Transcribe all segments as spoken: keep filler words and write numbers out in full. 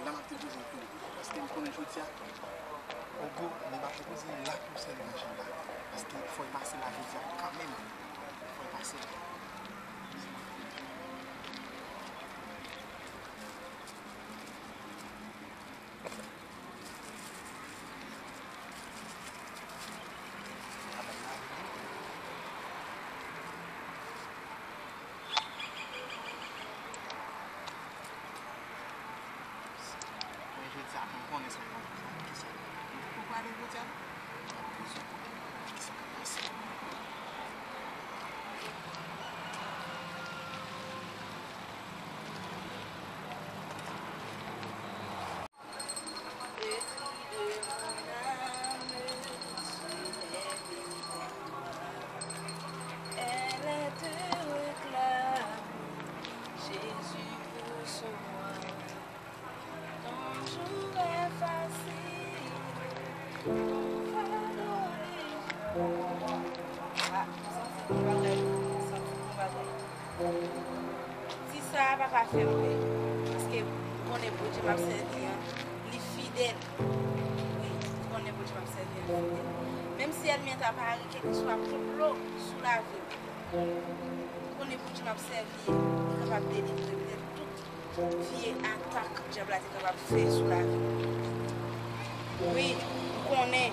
La m ap depoze l pou li. Paske m konnen jodi a, Ogo, li pa depoze l la pou sèvi machin la. Paske fò l pase la jodi a kanmenm. Fò l pase la. Men jodi a, pou m konnen sa k ap pase, kisa pou prale jodi a, m ap bezwen konnen kisa k ap pase. Ah, m santi yon bagay, m santi yon bagay. Ti sa a pa ka fè m pè, paske m konnen Bondye m ap sèvi an, li fidèl. Wi, m konnen Bondye m ap sèvi an, li fidèl. Menm si ènmi an ta pare kèlkeswa konplo sou lavi m, m konnen Bondye m ap sèvi an, li kapab delivre m de tout vye atak dyab la te kapab fè sou lavi m. Wi, m konnen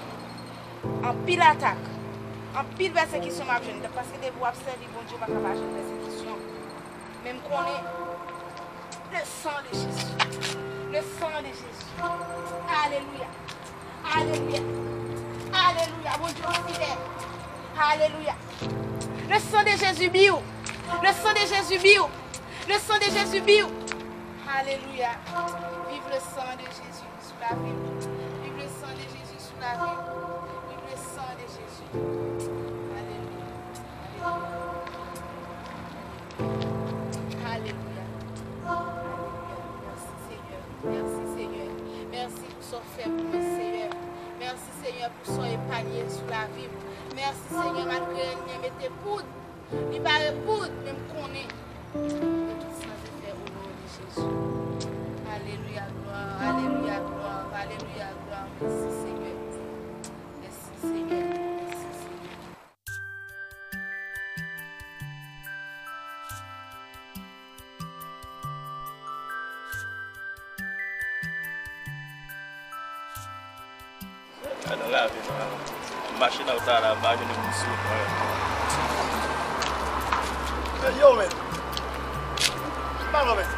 anpil atak, anpil pèsekisyon m ap jwenn, paske depi w ap sèvi Bondye, ou pa ka pa jwenn pèsekisyon. Men m konnen le sang de Jésus, le sang de Jésus. Alelouya. Alelouya. Alelouya. Bondye w fidèl. Alelouya. Le sang de Jésus biw. Le sang de Jésus biw. Le sang de Jésus biw. Alelouya. Vive le sang de Jésus sou lavi m. Vive le sang de Jésus sou lavi m. Vive le sang de Jésus. Alelouya. Alelouya. Alelouya. Alelouya. Mèsi, Senyè. Mèsi, Senyè. Mèsi pou sa w fè pou mwen, Senyè. Mèsi, Senyè, pou sa w epanye sou lavi m. Mèsi, Senyè, malgre ènmi an mete poud, li pare poud, men m konnen ke tout sa se fè o non de Jezi. Alelouya, glwa, alelouya, glwa, alelouya, glwa. Mèsi, Senyè. Mèsi, Senyè. Mèsi, Senyè. Adan lavi m la, mache nan wout la, la, m pa jwenn moun sou wout mwen. Hey, yo, men. Pa lwen, men.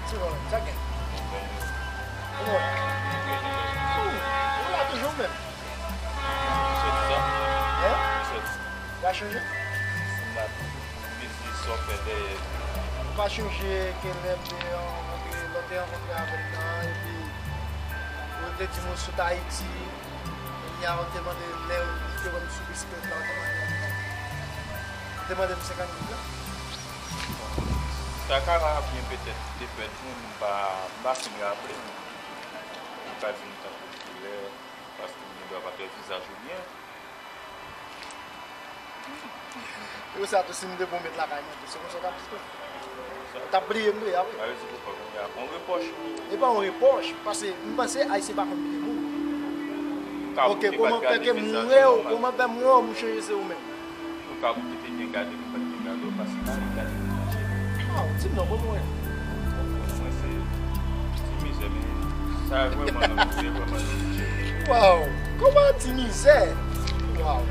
Ti bò, sa gen? Kòman w ye? Ou la toujou menm? Hein? Ou pa chanje? Ou pa chanje ke lè m te rankontre, lè w te rankontre avè m nan, epi ou te di m ou sot Ayiti, kounye a ou te mande lè ou te wè m sou bisiklèt la, ou te mande m, ou te mande m senkant goud la? Sa ka byen petèt te fèt, m pa, m pa fin raple m. M pa di m tankou kilè, paske m gen dwa pa fè vizaj ou byen. E sa tou, si m te bon met lakay mwen tou, se konsa w t ap di tou. Ou t ap bliye m tou, ya wi. Sa vle di pou kòb mwen a, yon repwòch. E pa yon repwòch, paske m panse Ayisyen pa konn bliye moun. Ou ka bouke pa t gade mesaj yo nòmal. Ok, kòman fè ke m wè w, kòman fè m wè w, m chanje se ou menm? Ou ka bouke te byen gade, ou pa t byen gade, ou pa simaye gade mesaj yo. Waw, di m non, bon mwen. Mwen se ti mizè, men sa vrèman nan mizè, vrèman nan mizè. Waw, kòman ti mizè? Waw.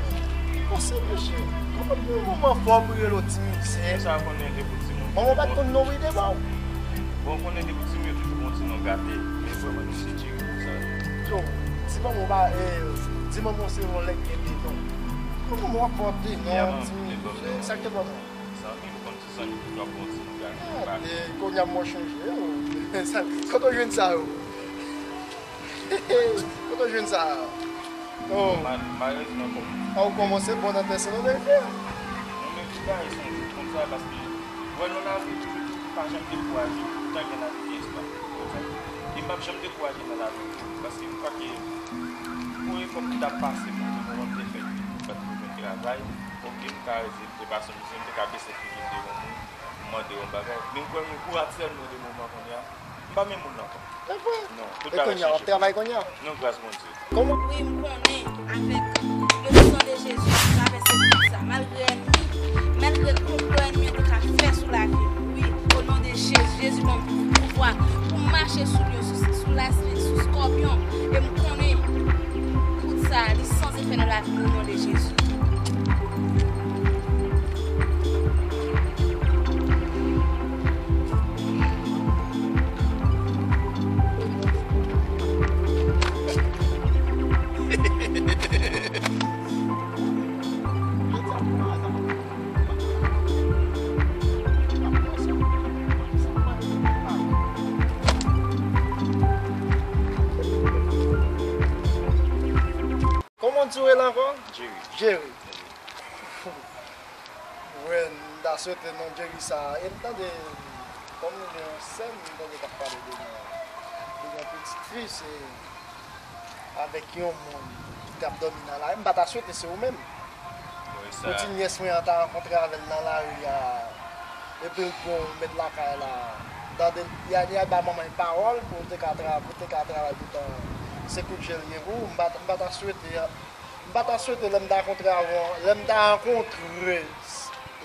Bon, se mesye. Kòman pou yon moman fò pou rele w ti mizè? Sa konnen depi timoun. Manman pa t konn non wi devan w. Bon, konnen depi timoun yo toujou gon ti non gate, men vrèman nou se Dye ki pou sa. Yo, di manman w pa, eh, di manman w se yon nèg gen de non. Kòman manman w ap fè w ap de non, ti mizè? Sa k te ban manman? Zanmi, ou konn ti zanmi toujou ap bon ti gade. Gade, kounye a mwen chanje, oh. Sa, kote w jwenn sa yo? Kote w jwenn sa? Oh. Mal-, malerezman, bon. A, ou kòmanse bon nan tèt sa, non, verite a? Non, men tout bagay se yon jou konsa, paske, wè, nan lavi, toujou, toujou, pa janm dekouraje, toutan gen lavi, gen espwa. Ou konprann? E m p ap janm dekouraje nan lavi, paske m kwè ke pou efò m t ap pase pou mwen, mwen te fè, m pa t bezwen travay. Ok, M ka rete, m te pase yon misye, m te ka bese figi m devan moun, m mande yon bagay. Men m kwè m kou aktyèlman de moman kounye a, m pa menm moun nan ankò. Se vre? Non, tout bagay chanje. E kounye a, w ap travay kounye a? Non, gras Bondye. Kòman? Wi, m konnen, avèk le sang de Jésus, m travèse tout sa. Malgre ènmi, malgre konplo ènmi an te ka fè sou lavi m. Wi, o non de Jezi, Jezi ban m pouvwa pou m mache sou lyon, sou, sou laspin, sou skòpyon. E m konnen tout sa, li sanze fè nan lavi m, o non de Jezi. Kòman w di w rele ankò? Jerry. Jerry. Wi, m ta swete non Jerry sa a. E m tande, kòm nou gen yon sè, m tande k ap pale de yon, de yon pitit fi, se avèk yon moun ki t ap dòmi nan lari. M pa ta swete se ou menm. Wi, sa. Pou ti nyès mwen an ta rankontre avè l nan lari a, epi l di w met lakay la. M tande l, y a, y a ba manman l pawòl pou l te ka tra-, pou l te ka travay toutan se kout je l ye pou ou. M pa, m pa ta swete, m pa ta swete lè m ta kontre avè w, lè m ta rankontre,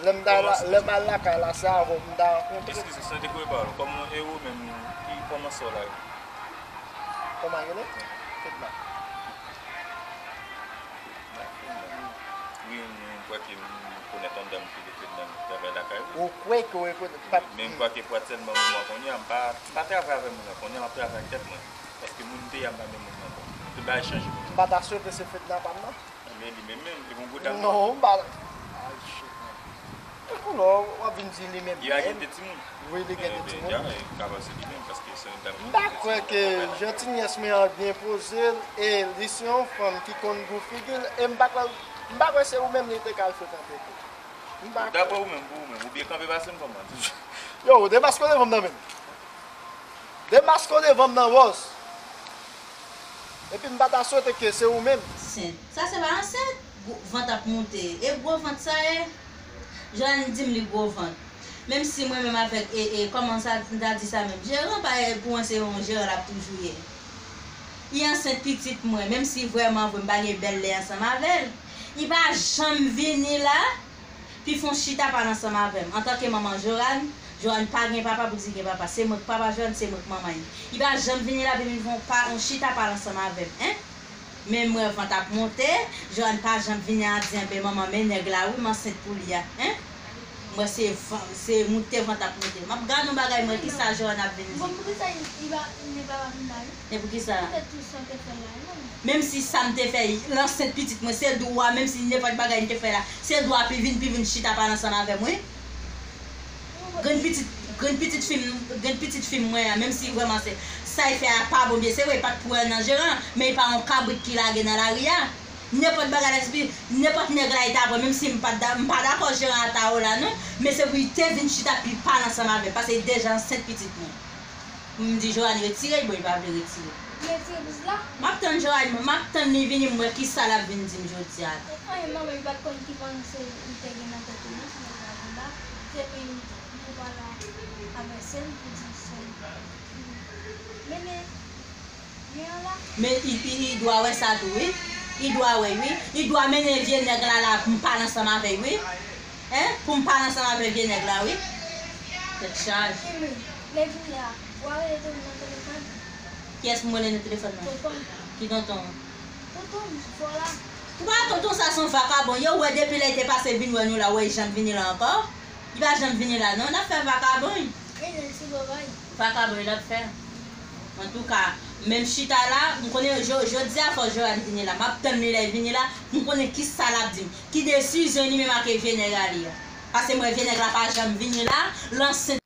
lè m ta la, lè m al lakay la, se avè w m ta rankontre. Eskize, san dekouraje pawòl, kòman e ou menm ki kòmanse w la? Kòman rele? Fedna. Wi, m kwè ke m konèt yon dam ki rele Fedna, ki travay lakay ou. Ou kwè ke w rekonèt? Pa t. Men m kwè ke pou aktyèlman moman kounye a, m pa, m pa travay avè moun nan kounye a, m ap travay ak tèt mwen. Paske moun m te ye a, m pa menm moun nan ankò. Tout bagay chanje pou mwen. M pa ta swete se Fedna pa m nan. Men li menm menm, li gon gwo dam. Non, m pa. Ay, shit, man. E kounye a w ap vin di li menm menm. Li a gen de timoun. Wi, li gen de timoun. Ebyen, li ka panse li menm, paske se yon dam ki gen de timoun. M pa kwè ke jan ti nyès mwen an byen poze l, e li se yon fanm ki konn gou figi l, e m pa kwè, m pa kwè se ou menm li te ka al frekante tou. M pa kwè. Daprè ou menm, pou ou menm, ou byen kanpe pase m kòman? Yo, ou demaske w devan m nan menm. Demaske w devan m nan, bòs. Epi m pa ta swete ke se ou menm. Ansent. Sa se pa ansent. Gwo, vant ap moute. E gwo vant sa ye? Joanne di m li gwo vant. Menm si mwen menm avèk, e, e, kòman sa, m ta di sa menm? Jeran pa, e, pou mwen se yon jeran l ap toujou ye. Li ansent pitit mwen, menm si vrèman vre m pa gen bèl lè ansanm avè l. Li pa janm vini la. Pi fon chita pale ansanm avè m. Antanke manman Joanne, Joanne pa gen papa pou di gen papa. Se mwen k papa Joanne, se mwen k manman l. Li pa janm vini la, pi vin fon pa, on chita pale ansanm avè m, en. Men m wè vant ap monte, Joanne pa janm vini a di, enben manman, men nèg la wi, m ansent pou li a, en. M wè se van-, se moute vant ap monte. M ap gade yon bagay, mwen, kisa Joanne ap vin di. Bon, poukisa li, li pa, li pa vin la, wi? E poukisa? Poutèt tout sa w te fè la, wi, manman. Menm si sa m te fè, l ansent pitit mwen, se dwa, menm si nenpòt bagay m te fè la, se dwa pi vin, pi vin chita pale ansanm avè m, wi. Grenn pitit, grenn pitit fi m, grenn pitit fi m mwen an, menm si vrèman se, sa l fè a pa bon, byen, se vre, li pa t pou wè nan jeran, men li pa yon kabrit ki lage nan lari a. Nenpòt bagay la, epi nenpòt nèg la, li ta pran, menm si m pa t da-, m pa dakò jeran a ta o la, non, men se pou li te vin chita pi pale ansanm avè m, paske li deja ansent pitit mwen. M di Joanne retire l, bon, li pa vle retire l. Retire bous la? M ap tann Joanne, m ap tann li vini, m wè kisa l ap vin di m jodi a la. Anyen, manman, li pa t konn ki panse li te gen nan tèt li, non, si l ap vin la. Se pou li, pou pale avè sè l, pou di sè l. Mennen vye an la. Men li, li, li dwa wè sa tou, wi. Li dwa wè, wi. Li dwa mennen vye nèg la la pou m pale ansanm avè l, wi. Hein? Pou m pale ansanm avè vye nèg la, wi. Tèt chaje. Lè vin la, w a rele tonton nan telefòn? Kiyès pou m rele nan telefòn nan? Tonton. Ki tonton? Tonton, vòlò. Ou pa tonton sa, se yon vakabon. Yo, wè depi lè li te pase vin wè nou la, wè li janm vini la ankò. Li pa janm vini la, non. N ap fè vakabon. Mennen ti bagay. Vakabon l ap fè. Antouka, menm chita la, m konnen jo-, jodi a fò Joanne vini la. M ap tann li lè l vini la, pou m konnen kisa l ap di m. Ki desizyon li menm ak vye nèg a li a. Paske m wè vye nèg la pa janm vini la, l ansent.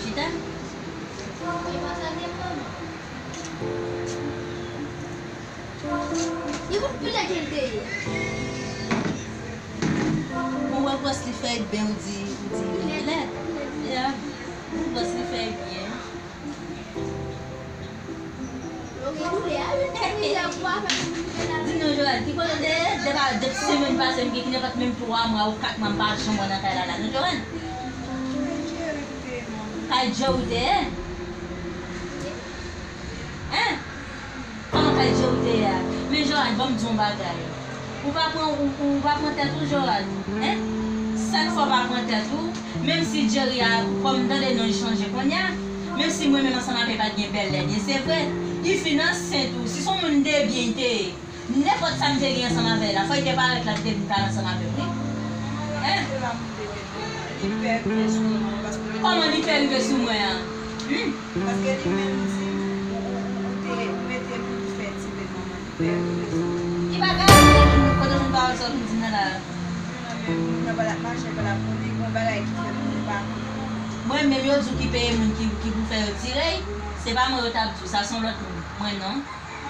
Chita. Li pa sa depan. Li pa pile ke l te ye. Ou wè pòs li fè byen, ou di, ou di li lèd. Ya. Ou pòs li fè byen. Di nou, Joël, ki kote w te ye? Depi, depi semèn pase, m gen ki nenpòt menm twa mwa ou kat mwa m pa janm wè nan kay la, la. Nou, Joël? Kay Jerry w te ye? Hein? Kòman kay Jerry w te ye a? Men, Joël, ban m di w yon bagay. Ou pa pran, ou, ou pa pran tèt ou, Joël? Hein? Sa k fè w pa pran tèt ou? Menm si Jerry a, kòm m tande non l chanje kounye a, menm si mwen menm ansanm avè l pa t gen bèl lè, byen se vre, li fin ansent tou. Si se yon moun de byen li te ye, nenpòt sa m te gen ansanm avè l la, fò l te parèt la pou te vin pale ansanm avè m, wi. Hein? Kòman li fè rive sou mwen an? Hmm? Paske li menm di, ou, ou, ou, ou te, ou mete pou l fè ti bebe manman. Ki bagay? Kote moun pawòl sa w vin di nan la? Mwen menm, mwen pa t ap mache, pa t ap konnen, gon bagay ki fèt, mwen pa konnen. Mwen menm, yo di w ki peye moun ki, ki pou fè yo tire, se pa mwen yo t ap di w, sa se yon lòt moun. Mwen non.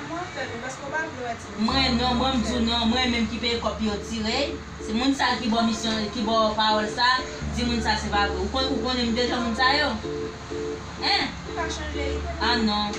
Kòman w fè nou? Paske w pa vle wè ti mesye. Mwen non, mwen m di w non, mwen menm ki peye kòb pou yo tire. Se moun sa ki ba w misyon, ki ba w pawòl sa, di moun sa se pa vre. Ou konn, ou konnen m deja moun sa yo? Hein? Ou pa chanje ide? Ah non.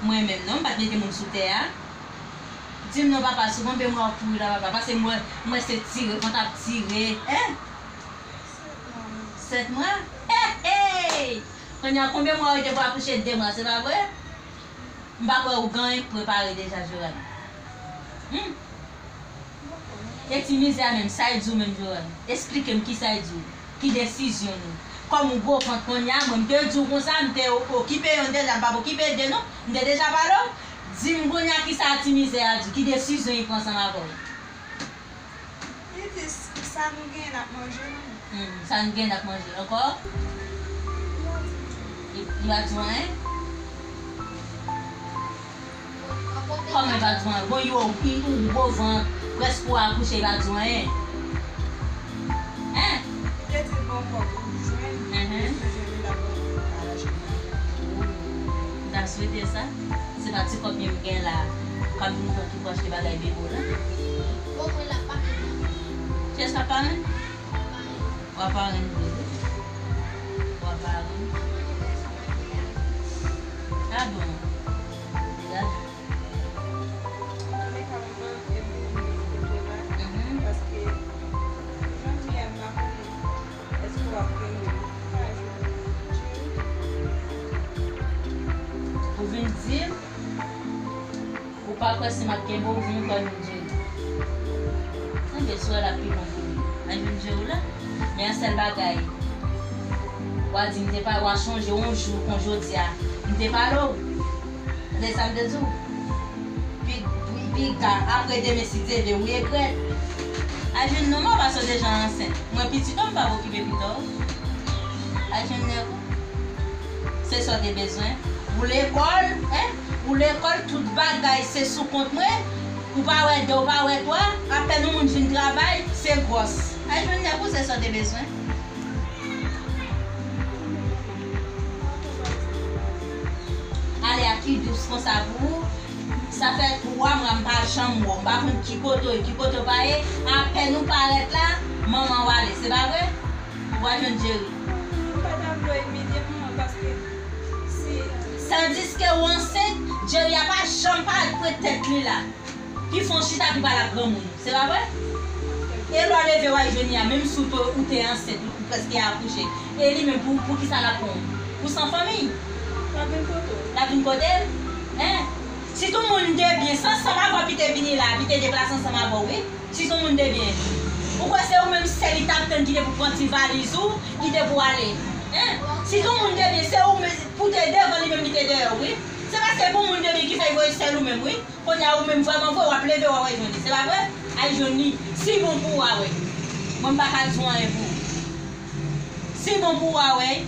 Mwen menm non, m pa t mete moun sou tè a. Di m non papa, sou konbyen mwa w ap kouri la papa? Pase m wè, m wè se tire, kont ap tire. Hein? Sèt mwa. Sèt mwa? Hey, hey! Kounye a, konbyen mwa w rete pou akouche? De mwa, se pa vre? M pa kwè ou gen anyen k prepare deja, Jorane. Hmm. E ti mizè a menm, sa l di w menm, Jorane? Esplike m kisa l di w. Ki desizyon nou? Kòm ou gwo vant kounye a, mwen, m te di w konsa, m te o-, okipe yonn deja, m p ap okipe de non. M te deja pale w. Di m kounye a kisa ti mizè a di w, ki desizyon li pran ansanm avè w? Li di, sa nou genyen n ap manje, manmi. Hmm, sa nou genyen n ap manje. Ankò? Li pa di anyen? Kòman li pa di anyen? Bon, yo, ou gwo vant, prèske w akouche, li pa di anyen. Hein? Li te di l gon kòb pou l jwenn, mhm, pou l jwenn li, l ap manje pou l pa lache nan. M ta swete sa. Se pa ti kòb m gen la, k ap vin pran tou pou achte bagay bebe w la. Bon, mwen la pa renmen. Kiyès k ap parenn? W ap parenn vre wi. W ap parenn. Ah bon. Degaje. Antouleka, manman, e pou mwen, e pou la, mhm, paske jan m ye a, m pa konnen. Èske w ap renmen m? Pa jwenn Jerry. Ou vin di m, ou pa kwè si m ap kenbe w, ou vin kwè jwenn Jerry. Tande, si w wè l ap pi bon pou ou. Al jwenn Jerry la. Men yon sèl bagay. W a di m te pa, w a chonje yon jou kon jodi a. M te pale w. Tande sa m te di w? Pi, pi, piga, apre demen, si Dye vle, ou regrèt. Al jwenn nonm ou pase w deja ansent. Mwen pitit ou, m p ap okipe pita w. Al jwenn nèg ou. Se sa w te bezwen. Ou lekòl, en? Ou lekòl, tout bagay se sou kont mwen. Ou pa wè de, ou pa wè twa. Apèn yon moun fin travay, se gwòs. Al jwenn nèg ou, se sa w te bezwen. Ale a ki dous konsa pou ou. Sa fè twa mwa m pa janm wè w. M pa konn ki kote w ye, ki kote w pa ye. Apèn ou parèt la, manman w ale. Se pa vre? Ou al jwenn Jerry. Ou pa ta vle w imilye manman paske si. Tandiske ou ansent, Jerry a pa janm parèt pote tèt li la. Ki fè w chita pou pale ak granmoun ou. Se pa vre? E lè w leve w al jwenn li a, menm si w te, ou te ansent, ou prèske akouche. E li menm, pou, pou kisa l ap pran w? Ou san fanmi? L ap vin kote w. L ap vin kote l? Hein? Si t on moun de byen, se ansanm avè w li te vini la, li te deplase ansanm avè w, wi. Si t on moun de byen. Ou kwè se ou menm sèl li t ap tann ki te pou pran ti valiz ou, ki te pou ale? Hein? Si t on moun de byen, se ou menm pou te devan li menm li te dèyè w, wi. Se paske pou moun de byen ki fè l voye sèl ou menm, wi. Kounye a ou menm vrèman vre w ap leve w ap al jwenn li. Se pa vre? Al jwenn li. Si bon pou ou a wè. Mwen m pa ka di w anyen pou ou. Si bon pou ou a wè.